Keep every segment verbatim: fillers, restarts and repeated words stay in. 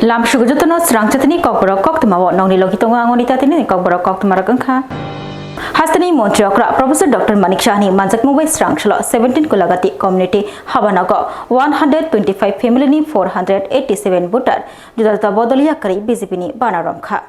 Lamsugo jotono srang chatini kokborok koktwmao nongni logi tongo ang Anita tini kokborok koktwmarok wngkha. Hasteni montri okra Professor Doctor Manik Sahani manjakmung bai srang salo seventeen Kulagati community habanogo one hundred twenty-five family ni four hundred eighty-seven voter juda juda bodol yakarwi B J P ni bana romkha.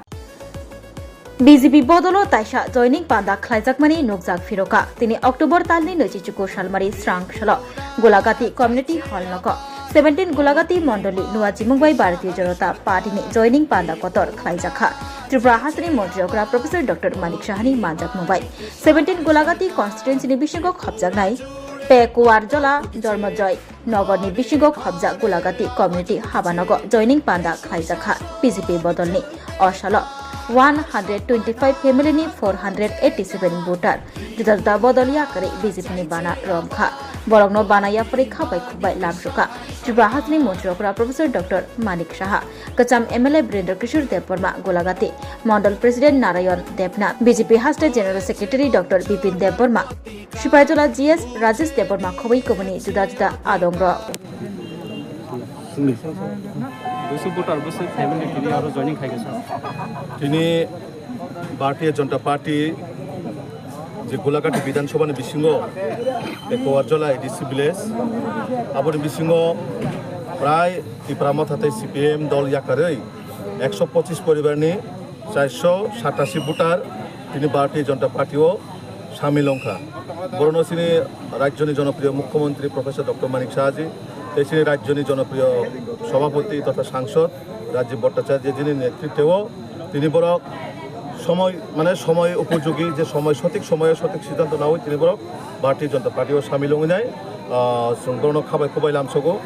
B J P bodolo taisa joining panda khlaijakmani nukjak phiroka. Tini October talni naichi chuku salmari srang salo Gulagati Community Hall nogo seventeen Gulagati Mondoli Nuajimung bai Bharatiya Janata Party ni joining panda kotor khlaijakha. Tripura hasteni montri okra Professor Doctor Manik Sahani manjakmung bai seventeen Gulagati constituency ni bisingo khopjaknai Pekuar Jola, Jormojoy, Nogorni bisingo khopjak Gulagati community habanogo joining panda khlaijakha B J P bodolni. O salo one hundred twenty-five family ni four hundred eighty-seven voter juda juda bodol yakarwi B J P ni bana romkha. Borokno bana yaphari khabai khubai lamsukha Tripura hasteni montri okra Professor Doctor Manik Saha, kwcham M L A Birendra Kishore Debbarma Gulagati, Mondol President Narayan Debnath, B J P haste General Secretary Doctor Bipin Debbarma, Sipaijala G S Rajesh Debbarma khobwi kubuni juda juda adongrok. Busu voter, busu family tini aro joining khai khe sa. Tini Bharatiya Janata Party je Gulagati Bidhan Sabha ni bisingo Pekuar Jola A D C village, aboni bisingo prai Tipra Motha tei C P M dol yakarwi ekso pochis poribar ni charso satasi voter tini Bharatiya Janata Party o samil wngkha. Borokno chini rajyoni jonopriyo mukhyamantri Professor Doctor Manik Saha ji tei chini rajyoni jonopriyo sabhapati totha sangsod Rajiv Bhattacharya jini netritwo tini borok somoi, mane somoi upojogi je somoi sothik somoyo sothik siddhanto nawi tini borok Bharatiya Janata Party o samil wngwi nai, ah, chwng borokno khabai khubai lamsogo.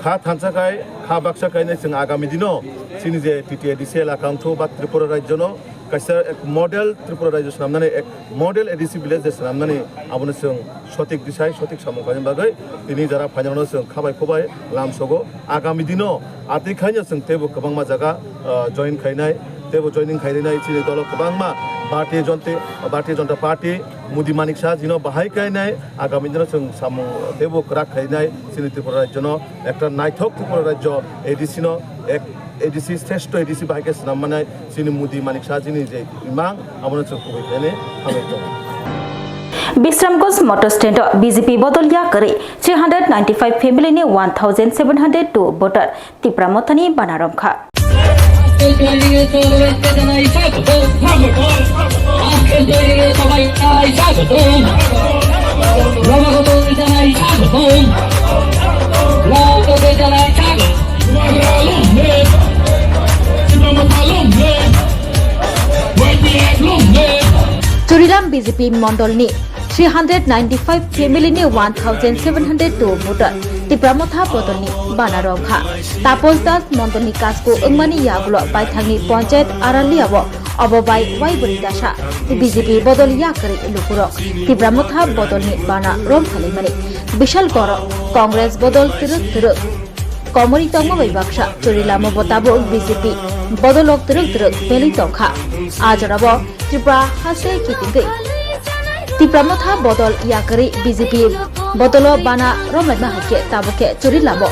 Kha thansa khai, kha baksa khai nai chwng agami dino chini je T T A D C elaka wngthu ba Tripura rajyono kaisa ek model Tripura rajyo swnamnani, ek model A D C village je swnamnani, abono chwng sothik disai, sothik samung khainani bagwi tini jara phainani chwng khabai khubai lamsogo. Agami dino atwi khaino chwng teibo kwbangma jaga, ah, join khainai, teibo joining khainai chini dolo kwbangma Bharatiya Janata, Bharatiya Janata Party, Modi Manik Saha jino bahai khainai, agami dino chwng samung teibo kwrak khainai chini Tripura rajyono ekta naithok Tripura rajyo A D C no ek A D C, shrestho A D C bahai khe swnam manai chini Modi Manik Saha jini je imang, abono chwng kubui khainai hambai tongo. Bisramganj Motor Stand o B J P bodol yakarwi three hundred ninety-five family ni one thousand seven hundred two voter Tipra Mothani bana romkha. Churilam B J P mondolni three hundred ninety-five family ni one thousand seven hundred two voter Tipra Motha bodolni bana romkha. Tapos Das mondolni kasku wngmani yagulo baithangni Panchayat Aralia o obo bai waibrwi dasa B J P bodol yakarwi lukurok Tipra Motha bodolni bana romphalaimani. Bishal Goro Congress bodol twrwk twrwk komori tongma bai baksa Churilam o bo tabuk B J P bodolok twrwk twrwk belwi tongkha. A jorao Tripura haste kitingwi Tipra Motha bodol yakarwi B J P bodolo bana romlaima hai khe tabuk khe Churilam o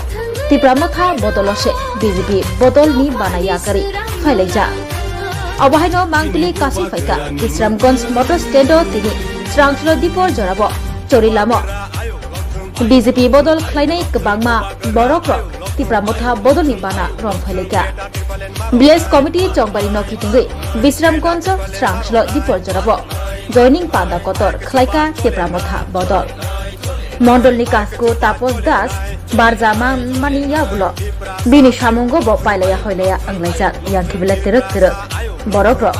Tipra Motha bodolo se B J P bodolni bana yakarwi phailaijak. Obo haino mangpili kasui phaikha Bisramganj Motor Stand o tini srang salo dipor jorao Churilam o B J P bodol khlainai kwbangma borokrok Tipra Motha bodolni bana romphailaikha. Village Committee Chongbari no kitingwi Bisramganj srang salo dipor jorao joining panda kotor khlaikha Tipra Motha bodol. Mondolni kasku Tapos Das barja manmani yagulo bini samungo bo pailaya hoilaya wnglaijak, yang khe belai twrwk twrwk borokrok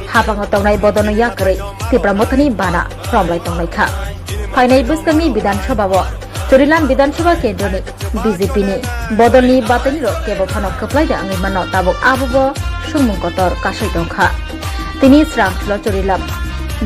habango tongnai bodolno yakarwi Tipra Mothani bana romlai tonglaikha. Phainai bwskangni Bidhan Sabha o Churilam Bidhan Sabha kendroni B J P ni bodolni bataini rok kebo phano kwplai da wngwi mano, tabuk abo bo sumung kotor kasui tongkha. Tini srang salo Churilam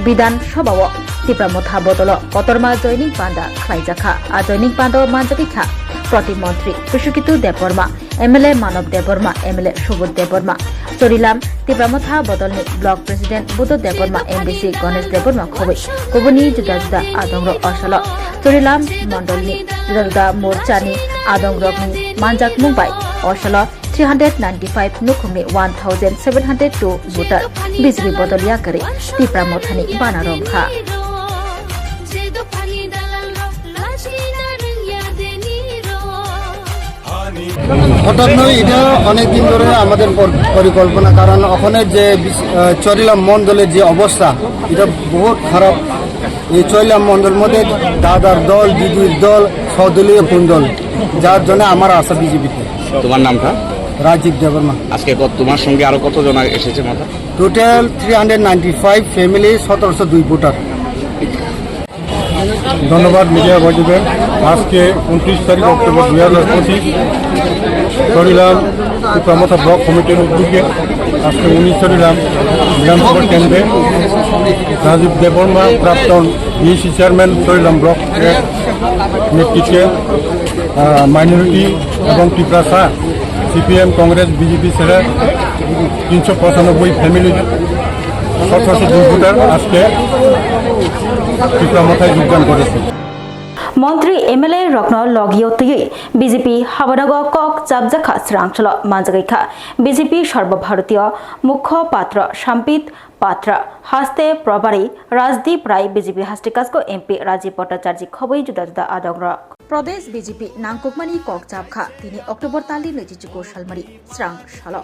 Bidhan Sabha o Tipra Motha bodolo kotorma joining panda khlaijakha. A joining panda o manjagwi kha Protimontri Khushikito Debbarma, M L A Manob Debbarma, M L A Subodh Debbarma, Churilam Tipra Motha bodolni Block President Budho Debbarma, M D C Ganesh Debbarma khobwi kubuni juda juda adongrok. Osalo Churilam mondolni juda juda morchani adongrokni manjakmung bai osalo three hundred ninety-five nukhungni one thousand seven hundred two voter B J P bodol yakarwi Tipra Mothani bana romkha. হঠাৎ নয়, এটা অনেক দিন ধরে আমাদের পর-, পরিকল্পনা, কারণ ওখানে যে বিশ-, আহ, চরিলাম মণ্ডলের যে অবস্থা, এটা বহুত খারাপ। এই চরিলাম মণ্ডল মধ্যে দাদার দল, দিদির দল, সদলীয় কোন্দল, যার জন্য আমার আশা বিজেপিতে। তোমার নামটা? রাজীব দেববর্মা। আজকে কত, তোমার সঙ্গে আরো কত জন এসেছে মাথা? Total three hundred ninety five family, সতেরোশো দুই ভোটার। ধন্যবাদ মিডিয়া ভাইদের। আজকে ঊনত্রিশ তারিখ অক্টোবর দুই হাজার পঁচিশ, চরিলাম টিপ্রামথা ব্লক কমিটির উদ্যোগে আজকে উনিশ চরিলাম বিধানসভা কেন্দ্রে রাজীব দেববর্মা, প্রাক্তন বিএসি চেয়ারম্যান, চরিলাম ব্লক এর নেতৃত্বে, আহ, মাইনরিটি এবং টিপ্রাসা সিপিএম, কংগ্রেস, বিজেপি ছেড়ে তিনশো পঁচানব্বই ফ্যামিলি, সতেরোশো দুই ভোটার আজকে টিপ্রামথায় যোগদান করেছে। Montri M L A rokno logio twiwi B J P habanogo kok chapjakha srangcholo manjagwi kha B J P Sarbo Bharatiyo Mukho Patro Sambit Patra, haste Probari Rajdeep Rai, B J P haste kasko M P Rajiv Bhattacharjee khobwi juda juda adongrok. Pradesh B J P nangkukmani kok chapkha tini October talni naichi chukur salmari srang salo.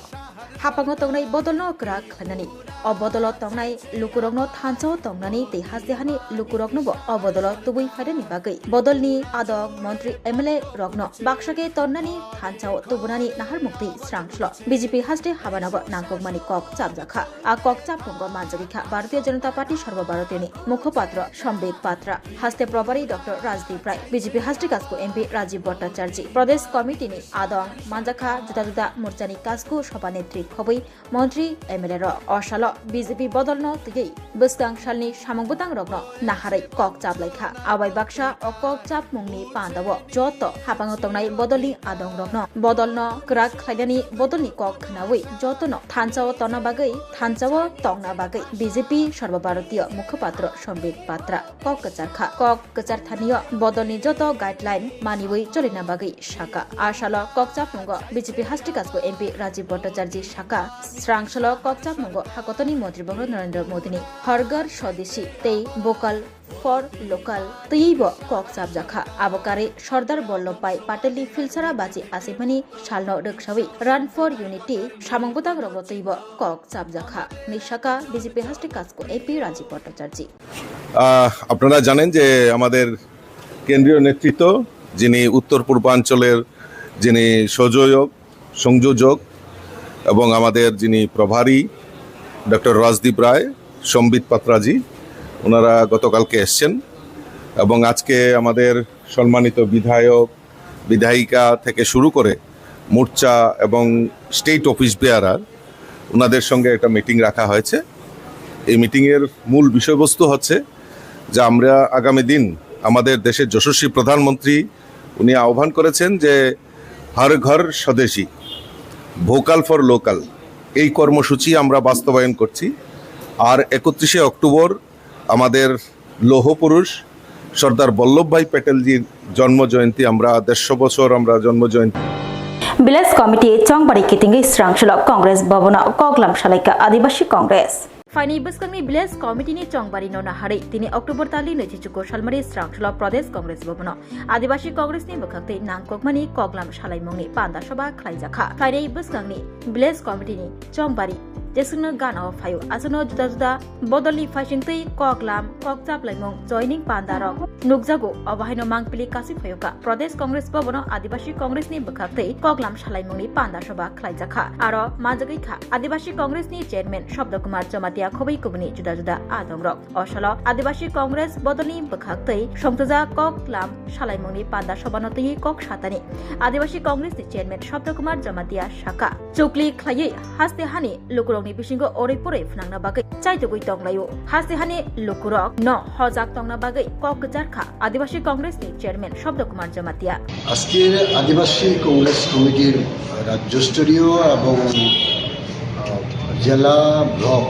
Hapango tongnai bodolno kwrak khlainani, o bodolo tongnai lukurokno thansa-o tongnani tei haste hani lukuroknobo o bodolo tubui phainani bagwi bodolni adong montri M L A rokno baksa khe tonnani thansa-o tubunani naharmung twi srang salo. B J P haste habanogo nangkukmani kok chapjakha. A kok chapmungo manjagwi kha Bharatiya Janata Party Sarbo Bharatiyani Mukhopatro Sambit Patra, haste Probari Doctor Rajdeep Rai, B J P haste kasko M P Rajiv Bhattacharjee, Pradesh Committee ni adong manjakha juda juda morchani kasko Sabha Netri khobwi montri M L A rok. O salo B J P bodolno twiwi bwskang salni samung bwtang rokno naharwi kok chaplaikha. Abai baksa o kok chapmungni pandao joto hapango tongnai bodolni adongrokno bodolno kwrak khlainani bodolni kok khnaui jotono thansa-o tongna bagwi, thansa-o tongna bagwi B J P Sarbo Bharatiyo Mukhopatro Sambit Patra kok kwchar kha. Kok kwchar thanio bodolni joto guideline maniui cholina bagwi saka. A salo kok chapmungo B J P haste kasko M P Rajiv Bhattacharjee saka, srang salo kok chapmungo hakotoni montri bongro Narendra Modini Har Ghar Swadeshi tei Vocal for Local twibo kok chapjakha. Abo karwi Sardar Vallabhbhai Patelni Philsara bachi asimani salno rwksawi Run for Unity samung bwtangrokno twibo kok chapjakha, hinwi saka B J P haste kasko M P Rajiv Bhattacharjee. আহ, আপনারা জানেন যে আমাদের কেন্দ্রীয় নেতৃত্ব, যিনি উত্তর পূর্বাঞ্চলের যিনি সহযোগ, সংযোজক এবং আমাদের যিনি প্রভারী ডক্টর রাজদীপ রায়, সম্বিত পাত্রাজি, ওনারা গতকালকে এসছেন এবং আজকে আমাদের সম্মানিত বিধায়ক, বিধায়িকা থেকে শুরু করে মোর্চা এবং স্টেট অফিস বেয়ারার, ওনাদের সঙ্গে একটা মিটিং রাখা হয়েছে। এই মিটিংয়ের মূল বিষয়বস্তু হচ্ছে যে আমরা আগামী দিন আমাদের দেশের যশস্বী প্রধানমন্ত্রী উনি আহ্বান করেছেন যে হর ঘর স্বদেশী, ভোকাল ফর লোকাল, এই কর্মসূচি আমরা বাস্তবায়ন করছি। আর একত্রিশে অক্টোবর আমাদের লৌহ পুরুষ সর্দার বল্লভভাই প্যাটেলজির জন্ম জয়ন্তী, আমরা দেড়শো বছর আমরা জন্ম জয়ন্তী। Village Committee chongbari kitingwi srangcholo Congress Bhavan-o koklam salaikha Adibasi Congress. Phaini bwskangni Village Committee ni chongbari no naharwi tini October talni naichi chukur salmari srangcholo Pradesh Congress Bhavan-o Adibasi Congress ni bwkhaktwi nangkukmani koklam salaimungni panda soba khlaijakha. Phaini bwskangni Village Committee ni chongbari jeswkno gana o phaio, aswkno juda juda bodolni phaisingtwi koklam, kokchaplaimung, joining pandarok nukjago. Obo haino mangpili kasui phaio kha Pradesh Congress Bhavan-o Adibasi Congress ni bwkhaktwi koklam salaimungni panda soba khlaijakha. Aro manjagwi kha Adibasi Congress ni Chairman Sabda Kumar Jamatia khobwi kubuni juda juda adongrok. O salo Adibasi Congress bodolni bwkhaktwi songchajak koklam salaimungni panda sobano twiwi kok satani Adibasi Congress ni Chairman Sabda Kumar Jamatia saka, chukli khlaiwi haste hani lukurokni bisingo oroi poroi phnangna bagwi chaitugwi tonglaio. Haste hani lukurok no hojak tongna bagwi kok kwchar kha Adibasi Congress ni Chairman Sabda Kumar Jamatia. আজকের আদিবাসী কংগ্রেস কমিটির রাজ্য স্তরীয় এবং, আহ, জেলা ব্লক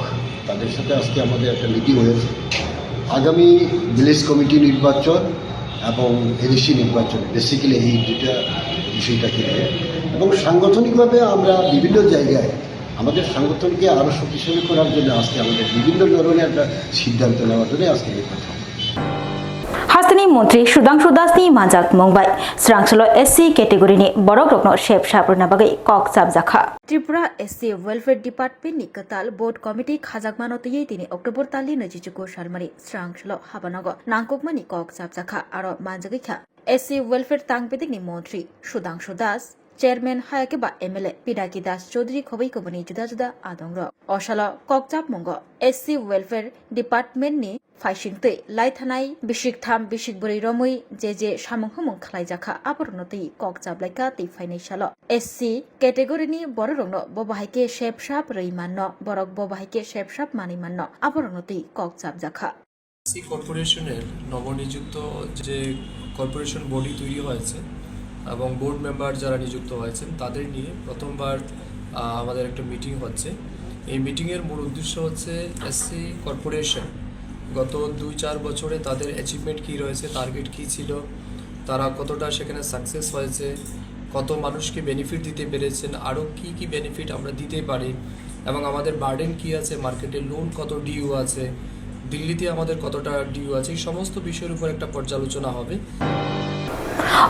তাদের সাথে আজকে আমাদের একটা মিটিং হয়েছে। আগামী ভিলেজ কমিটি নির্বাচন এবং এডিসি নির্বাচন, বেসিক্যালি এই দুইটা বিষয়টাকে নিয়ে এবং সাংগঠনিকভাবে আমরা বিভিন্ন জায়গায় আমাদের সংগঠনকে আরো শক্তিশালী করার জন্য আজকে আমাদের বিভিন্ন ধরনের একটা সিদ্ধান্ত নেওয়ার জন্য আজকে এই কথা। Hasteni montri Sudhangshu Das ni manjak mung bai Srangsalo S C category ni borok rokno sep sap rwna bagwi kok chapjakha. Tripura S C Welfare Department ni kwtal board committee khajakmano twiwi tini October talni naichi chuku salmari Srangsalo habanogo nangkukmani kok chapjakha, aro manjagwi kha S C Welfare tang bedekni montri Sudhangshu Das, chairman hayakhe ba M L A Pinaki Das Chaudhary khobwi kubuni juda juda adongrok. O salo kokchapmungo S C Welfare Department ni phaisingtwi laithanai bisik tham bisik bwrwi romwi je je samung humung khlaijakha aborokno twi kokchaplaikha tei phainai salo S C category ni bororokno bo bahai khe sep sap rwi manno, borok bo bahai khe sep sap manwi manno aborokno twi kokchapjakha. সি কর্পোরেশনের নবনিযুক্ত যে corporation body তৈরি হয়েছে এবং board member যারা নিযুক্ত হয়েছেন তাদের নিয়ে প্রথমবার, আহ, আমাদের একটা মিটিং হচ্ছে। এই মিটিংয়ের মূল উদ্দেশ্য হচ্ছে এসসি কর্পোরেশন গত দুই চার বছরে তাদের অ্যাচিভমেন্ট কী রয়েছে, টার্গেট কী ছিল, তারা কতটা সেখানে সাকসেস হয়েছে, কত মানুষকে বেনিফিট দিতে পেরেছেন, আরও কী কী বেনিফিট আমরা দিতে পারি এবং আমাদের বার্ডেন কী আছে, মার্কেটে লোন কত ডিউ আছে, দিল্লিতে আমাদের কতটা ডিউ আছে, এই সমস্ত বিষয়ের উপর একটা পর্যালোচনা হবে।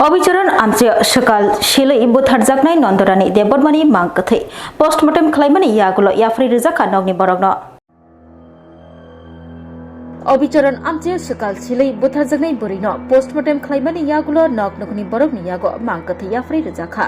Obicharan Amchaio swkal silwi butharjaknai Nondorani Debbarmani mang kwthwi postmortem khlaimani yagulo yapharwi rwjakha nokni borokno. Obicharan Amchaio swkal silwi butharjaknai bwrwino postmortem khlaimani yagulo nok nokni borokni yago mang kwthwi yapharwi rwjakha.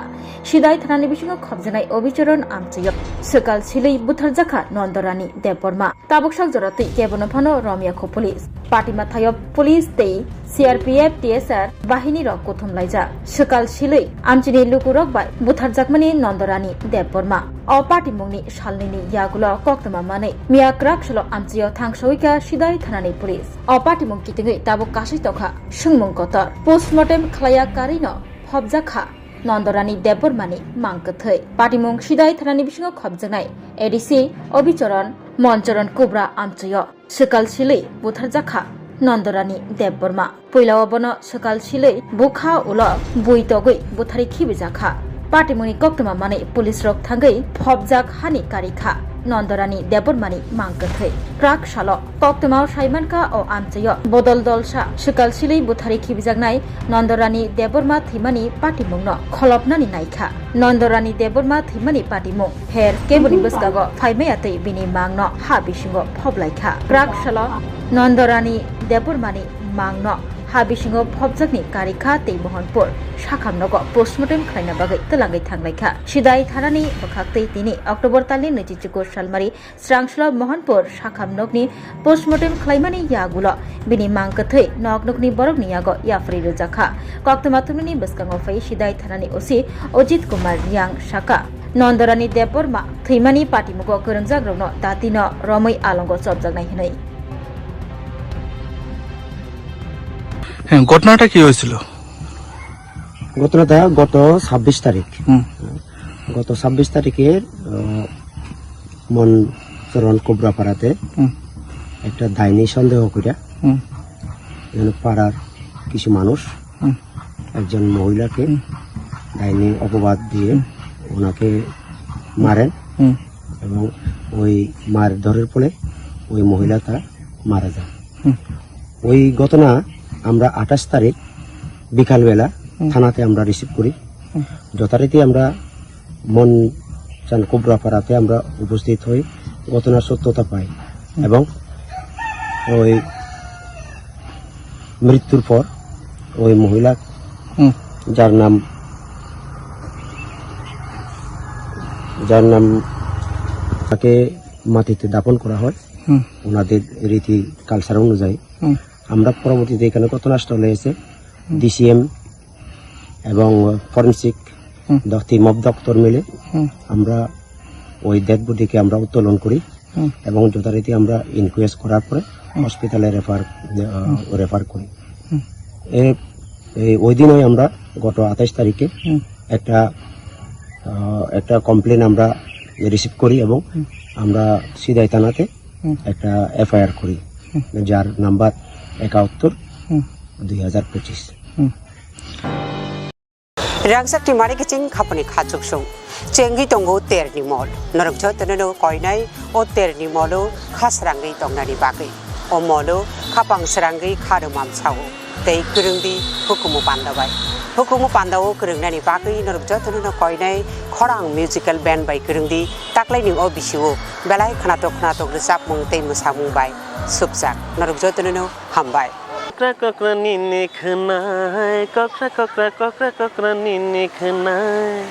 Sidai thanani bisingo khopjaknai Obicharan Amchaio swkal silwi butharjakha Nondorani Debbarma. Tabuk sak jora twi kebono phano romyakho police. Patima thaio police tei C R P F, T S R bahini rok kuthum laijak. Swkal silwi amchini lukurok bai butharjakmani Nondorani Debbarma. O patimungni salnini yagulo koktwma manwi miya kwrak salo amchio thangsawi kha Sidai thanani police. O patimung kitingwi tabuk kasui tokha swngmung kotor. Postmortem khlaiya karwino phobjakha Nondorani Debbarmani mang kwthwi. Patimung Sidai thanani bisingo khopjaknai A D C Obicharan Moncharan Kubra amchaio swkal silwi butharjakha Nondorani Debbarma. Puilao bono swkal silwi bukha ulo bui togwi buthari khibijakha. Patimungni koktwma manwi police rok thangwi phobjak hani karikha Nondorani Debbarmani mang kwthwi. Kwrak salo koktwmao saimankha o amchaio bodol dolsa swkal silwi buthari khibijaknai Nondorani Debbarma thwimani patimungno kholopnani naikha. Nondorani Debbarma thwimani patimung pher keboni bwskango phaimaya tei bini mangno ha bisingo phoblaikha. Kwrak salo Nondorani Debbarmani mangno ha bisingo phobjakni karikha tei Mohanpur sakhamnogo postmortem khlaina bagwi twlangwi thanglaikha. Sidai thanani bwkhaktwi tini October talni naichi chukur salmari Srangsalo Mohanpur sakham nokni postmortem khlaimani yagulo bini mang kwthwi nok nokni borokni yago yapharwi rwjakha. Koktwma thumnini bwskango phai Sidai thanani O C Ajit Kumar Riang saka, Nondorani Debbarma thwimani patimugo kwrwngjakrokno datino romwi alongo chopjaknai hwnwi. হ্যাঁ, ঘটনাটা কি হয়েছিল? ঘটনাটা গত ছাব্বিশ তারিখ। হুম। গত ছাব্বিশ তারিখের, আহ, মনচরণ কোবরাপাড়াতে হুম। একটা ডাইনি সন্দেহ করিয়া হুম। যেন পাড়ার কিছু মানুষ হুম। একজন মহিলাকে হুম। ডাইনি অপবাদ দিয়ে হুম। ওনাকে মারেন হুম। এবং ওই মারধরের ফলে ওই মহিলাটা মারা যান। হুম। ওই ঘটনা আমরা আঠাশ তারিখ বিকালবেলা হুম। থানাতে আমরা রিসিভ করি। হুম। যথারীতি আমরা মনচান কোবরাপাড়াতে আমরা উপস্থিত হই, ঘটনার সত্যতা পাই হুম। এবং ওই মৃত্যুর পর ওই মহিলা হুম। যার নাম, যার নাম তাকে মাটিতে দাফন করা হয়। হুম। ওনাদের রীতি কালচার অনুযায়ী হুম। আমরা পরবর্তীতে এখানে ঘটনাস্থলে এসে হুম। ডিসিএম এবং ফরেন্সিক হুম। দ-, টিম অফ ডক্টর মিলে হুম। আমরা ওই ডেড বডিকে আমরা উত্তোলন করি হুম। এবং যথারীতি আমরা ইনকোয়েস্ট করার পরে হুম। হসপিটালে রেফার, আহ, হুম। রেফার করি। হুম। এ, এই ওই দিনই আমরা গত আঠাশ তারিখে হুম। একটা, আহ, একটা কমপ্লেন আমরা রিসিভ করি এবং হুম। আমরা সিদাই থানাতে হুম। একটা এফআইআর করি, হুম। যার নাম্বার একাত্তর হুম। দুই হাজার পঁচিশ। হুম। Rangchak ni mari kiching khapani kha chuksung. Chengwi tongo terni mol. Norok jotono no koinai o terni molo kha srangwi tongnani bagwi. O molo khapang srangwi kha rwmam sao. Tei kwrwngdi hukumu panda bai. Hukumu panda o kwrwngnani bagwi norok jotono no koinai khorang musical band bai kwrwngdi taklaini o bisio belai khnatok khnatok rwchapmung tei mwsamung bai supjak. Norok jotono no hambai. Kokra kokra nini khwnai, kokra kokra kokra kokra nini khwnai.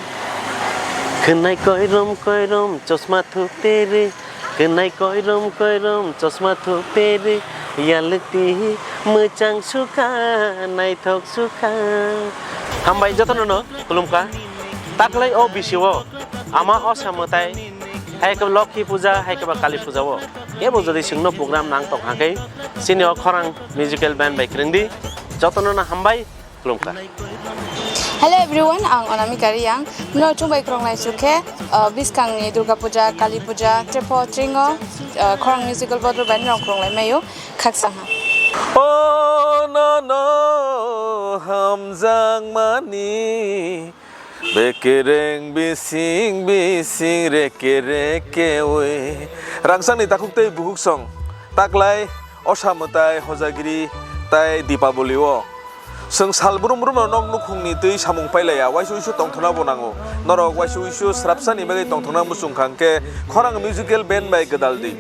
Khwnai koirom koirom chosma thuperi, khwnai koirom koirom chosma thuperi, yalukti mwchang sukha, naithok sukha. Hambai jotono no khulumkha. Taklai o bisio ama osa mwtai, hai khe Lokhi puja, hai khe ba Kali puja o. Kebo jodi chwngno program nang tong hakhe, chini o khorang musical band bai kwrwngdi, jotono no hambai, khulumkha. Hello everyone, ang Anamika Reang. Norok chwng bai kwrwngnai sukhe, uh, bwskangni Durga Puja, Kali Puja, Trepo, Tringo, uh, khorang musical bodol bai norok kwrwnglai maio, khaksa ha. O nono hamjakmani, bekereng bising bising reke reke oi. Rangchakni takhuk tei bukhuk song, taklai osa mwtai hojagiri tai Dipaboli o. Chwng sal brum brum no nok nukhungni twi samung pailaiya, waisa uisu tongthokna bo nango. Norok waisa uisu srapsani bagwi tongthokna muchung kha hwnkhe khorang musical band bai gwdal di.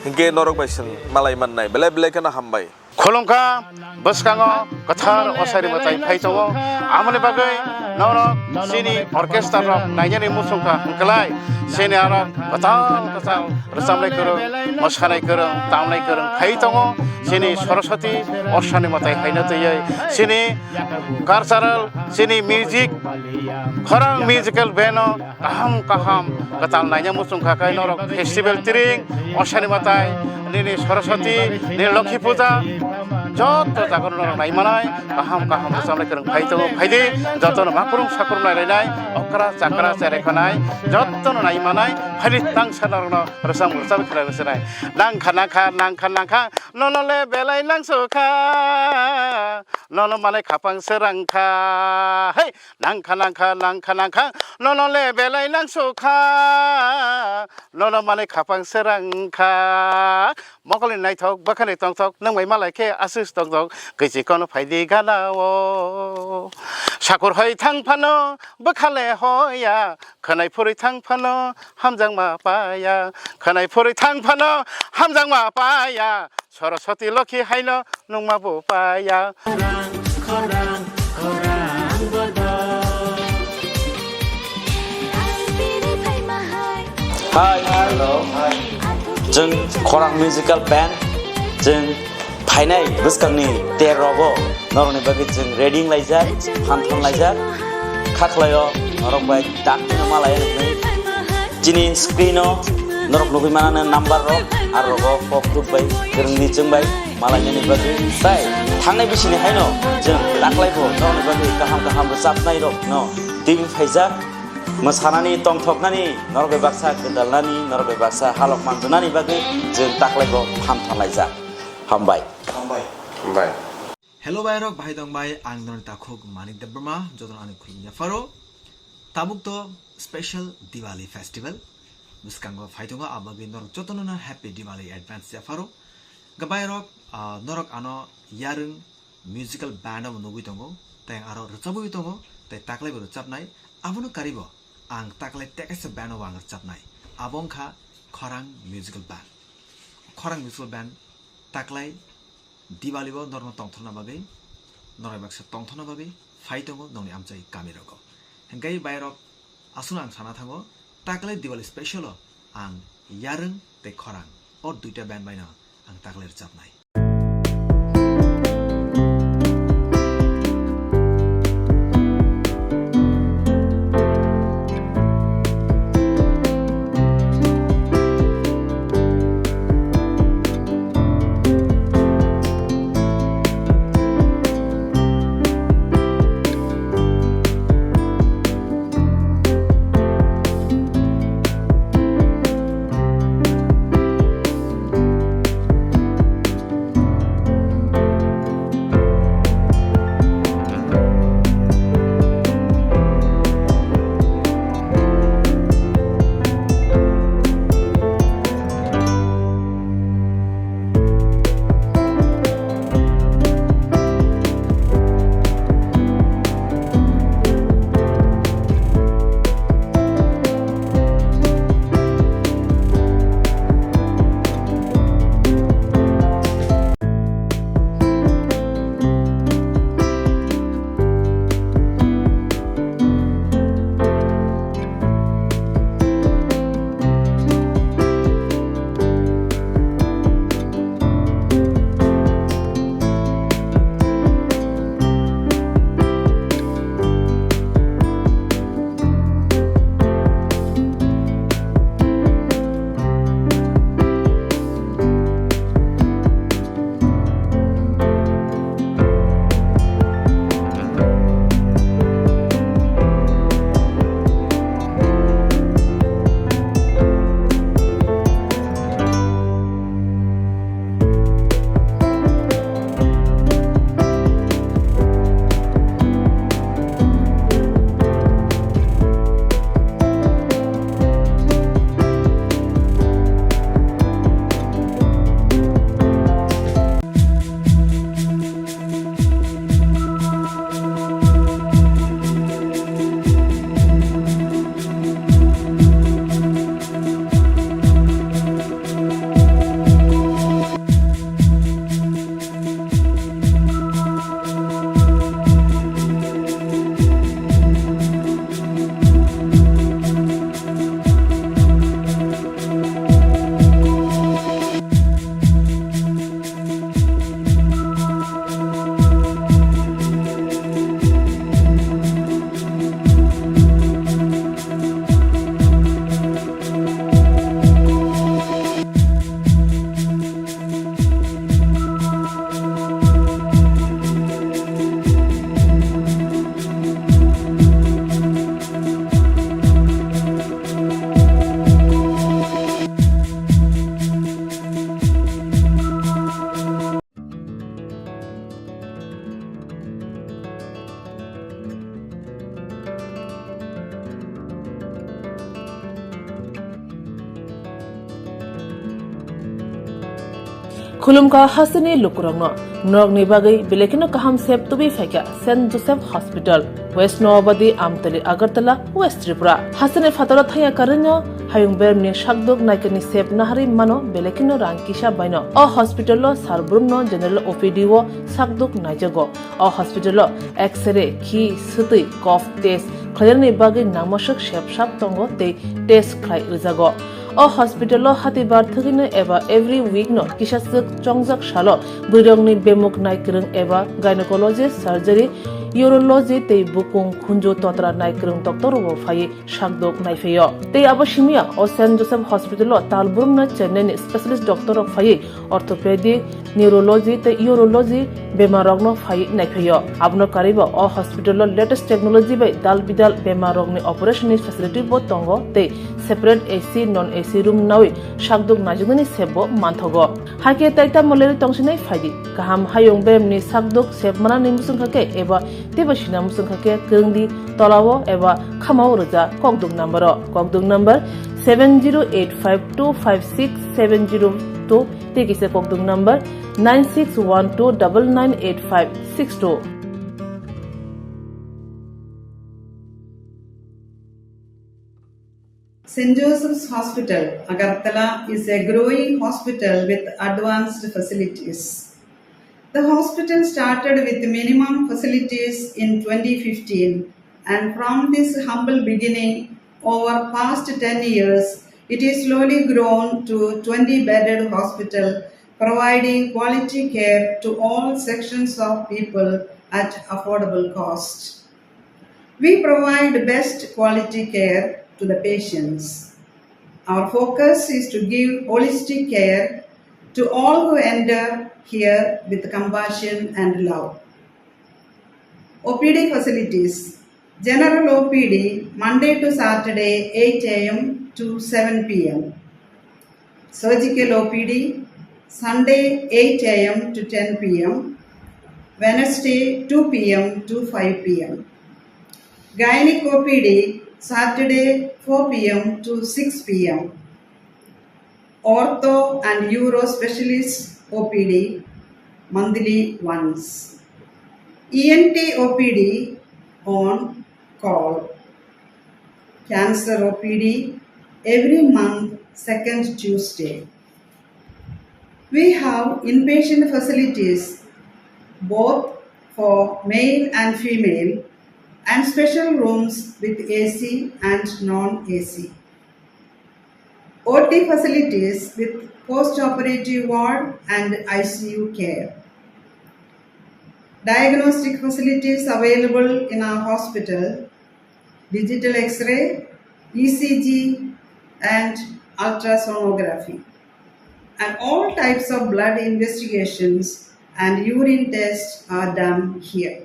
Hwnkhe norok bai chwng malai mannai. Belai belai kheno hambai. Khulumkha, bwskango kwthar osari mwtai phai tongo. Amoni bagwi norok chini orchestra rok nainani muchungkha hwnkhlai chini aro kwtal kwtal rwchapnai kwrwng, mwsanai kwrwng, tamnai kwrwng phai tongo. Chini Saraswati osani mwtai haino twiwi chini cultural, chini music, khorang musical band o kaham kaham kwtal naina muchung kha khe norok festival tring, osani mwtai, nini Saraswati, nini Lokhi puja, joto jaga norok nai manai, kaham kaham rwchapnai kwrwng phai tongo, phaidi, jotono makrung sakrung nai lainai, okra chakra cherai khanai, jotono nai manai, phaidi tangsa norokno rwchap rwchap khlai rwchapnai. Nangkha nangkha nangkha nangkha, nono le belai nangsukha, nono manai khapang srangkha, hei, nangkha nangkha nangkha nangkha, nono le belai nangsukha, nono manwi khapang srangkha. Mokolni naithok bwkhani tongthok, nwng bai malai khe aswk tongthok, kwichi kono phaidi gana o. Sakur hoi thang phano bwkha le hoya, khwnai phurwi thang phano hamjakma paya, khwnai phurwi thang phano hamjakma paya. Saraswati Lokhi haino nungma bo paya. Khorang, khorang, khorang bodol. Hi, hello. Chwng Khorang Musical Band. Chwng phainai bwskangni ter rogo norokni bagwi chwng ready wnglaijak, phan thon laijak. Khaklaio norok bai dakti no malai. Chini screen o norok nugwi manani number rok, aro rogo kok tuk bai, kwrwngni chwng bai malainani bagwi. Tai thangnai bisini haino chwng taklai bo norokni bagwi kaham kaham rwchapnai rok no twi phaijak. Mwsanani, tongthoknani, norok bai baksa gwdalnani, norok bai baksa halok manjwnani bagwi chwng taklai bo phan thon laijak. Hambai. Hambai. Hambai. Hello bai rok, bahai tong bai, ang norok takhuk Manik Debbarma, jotono ani khulumya pharo. Tabuk to special Diwali festival. Bwskango phai tongo, abagwi norok jotono no happy Diwali advance ya pharo. Gabai rok, ah, norok ano yarwng musical band o nugwi tongo, tei aro rwchabwi tongo, tei taklai bo rwchabnai. Abono karibo ang taklai tekaisa band o ang rwchabnai. Abo wngkha Khorang Musical Band. Khorang Musical Band taklai Diwali o norokno tongthokna bagwi, norok baksa tongthokna bagwi phai tongo nokni amchai kami rogo. Hingke bai rok aswkno ang sana thango, taklai Diwali special o ang yarwng tei khorang o duita band bai no ang taklai rwchabnai. Khulumkha hasteni lukurokno, norokni bagwi belai kheno kaham sep tubui phaikha Saint Joseph Hospital, West Noabadi, Amtali, Agartala, West Tripura. Hasteni phataro thangya karwino hayung beremni sakduk naikani sep naharwi mano belai kheno rang kisa baino. O hospital-o sar brumno general O P D-o sakduk naijago. O hospital-o X-ray, khi, swtwi, cough test khlainani bagwi nangmaswk sep sap tongo tei test khlai rwjago. O hospital-o hatibar thwgwino eba every week-no kisaswk chongjak salo bwrwirokni bemuk naikwrwng eba gynecologist, surgery, urology tei bukung khunju totra naikwrwng doctor-rokbo phaiwi sakduk naiphaio. Tei abo simiya o Saint Joseph Hospital-o tal brumna Chennai-ni specialist doctor-rok phaiwi orthopedic, neurology tei urology bemarrokno phaiwi naiphaio. Abono karwibo o hospital-o latest technology bai dal bidal bemarrokni operation-ni facility-bo tongo tei separate A C, non A C room nawi sakduk naijaknani sepbo manthogo. Hakhe tai tamo lerwi tongsinai phaidi. Kaham hayung beremni sakduk sep manani muchungkha khe eba teibo sina muchungkha khe kwrwngdi tolao eba khamao rwja kokduk number-o. Kokduk number seven zero eight five two five six seven zero two tei kisa kokduk number nine six one two double nine eight five six two. Saint Joseph's Hospital, Agartala is a growing hospital with advanced facilities. The hospital started with minimum facilities in twenty fifteen, and from this humble beginning, over past ten years, it is slowly grown to twenty bedded hospital, providing quality care to all sections of people at affordable cost. We provide best quality care to the patients. Our focus is to give holistic care to all who enter here with compassion and love. O P D facilities. General O P D, Monday to Saturday, eight A M to seven P M. Surgical O P D, Sunday, eight A M to ten P M, Wednesday, two P M to five P M. Gynec O P D, Saturday, four P M to six P M. Ortho and Uro Specialist O P D, monthly once. E N T O P D on call. Cancer O P D every month, second Tuesday. We have inpatient facilities both for male and female and special rooms with A C and non-A C. O T facilities with post-operative ward and I C U care. Diagnostic facilities available in our hospital, digital X-ray, E C G, and ultrasonography, and all types of blood investigations and urine tests are done here.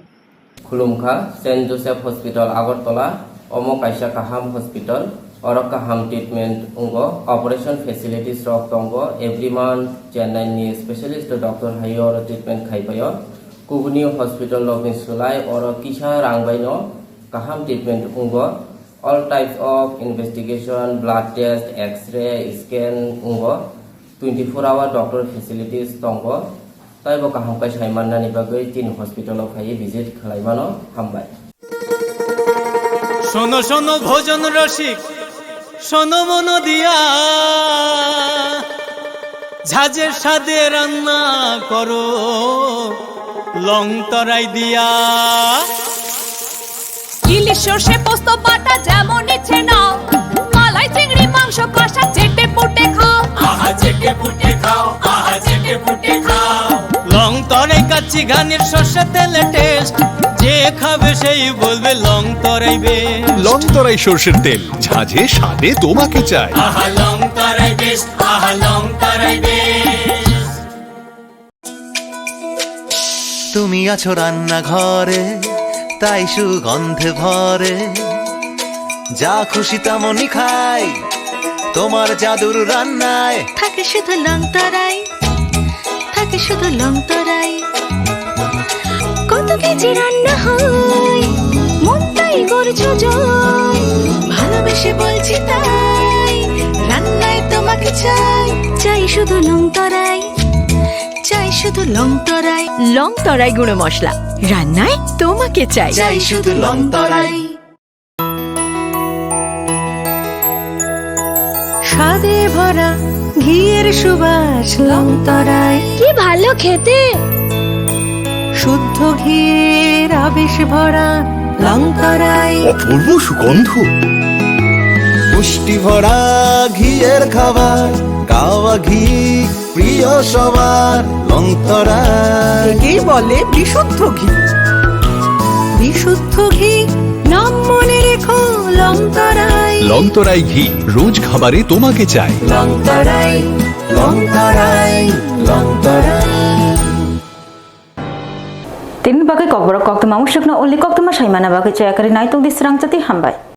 Khulumkha, Saint Joseph Hospital, Agartala, omo kaisa kaham hospital, oro kaham treatment wngo, operation facilities rok tongo, every month Chennai ni specialist doctor hai oro treatment khai paio. Kubuni hospital rokni swlai oro kisa rang bai no kaham treatment wngo. All types of investigation, blood test, X-ray, scan wngo. Twenty four hour doctor facilities tongo. Taibo kaham khe sai mannani bagwi chini hospital o phaiwi visit khlai mano. Hambai. শোনো শোনো ভোজন রসিক, শোনো মন দিয়া, ঝাঁঝের স্বাদে রান্না করো লং তরাই দিয়া। ইলিশ সর্ষে পোস্ত বাটা যেমন ইচ্ছে নাও, মালাই চিংড়ি মাংস কষা চেটে পুটে খাও। আহা চেটে পুটে খাও, আহা চেটে পুটে খাও। লং তরাই কাচ্চি ঘানির সর্ষে তেলে টেস্ট, যে খাবে সেই বলবে লং তরাই বেস্ট। লং তরাই সর্ষের তেল, ঝাঁঝে স্বাদে তোমাকে চাই। আহা লং তরাই বেস্ট, আহা লং তরাই বেস্ট। তুমি আছো রান্নাঘরে, তাই সুগন্ধে ভরে। যা খুশি তেমনই খাই, তোমার জাদুর রান্নায়। থাকে শুধু লং তরাই, থাকে শুধু লং তরাই। কত কেজি রান্না হয়, মনটাই করছো জয়। ভালোবেসে বলছি তাই, রান্নায় তোমাকে চাই, চাই শুধু লং তরাই। চাই শুধু লং তরাই। লং তরাই গুঁড়ো মশলা, রান্নায় তোমাকে চাই। চাই শুধু লং তরাই। স্বাদে ভরা ঘিয়ের সুবাস লং তরাই। কি ভালো খেতে। শুদ্ধ ঘিয়ের আবেশ ভরা লং তরাই। অপূর্ব সুগন্ধ। পুষ্টি ভরা ঘিয়ের খাবার, গাওয়া ঘি প্রিয় সবার, লং তরাই। একেই বলে বিশুদ্ধ ঘি। বিশুদ্ধ ঘি, নাম মনে রেখো লং তরাই। লং তরাই ঘি, রোজ খাবারে তোমাকে চাই। লং তরাই, লং তরাই, লং তরাই। Tini bagwi kokborok koktwma musukno only koktwma saimana bagwi chaya kwrwi naitok di srang chati hambai.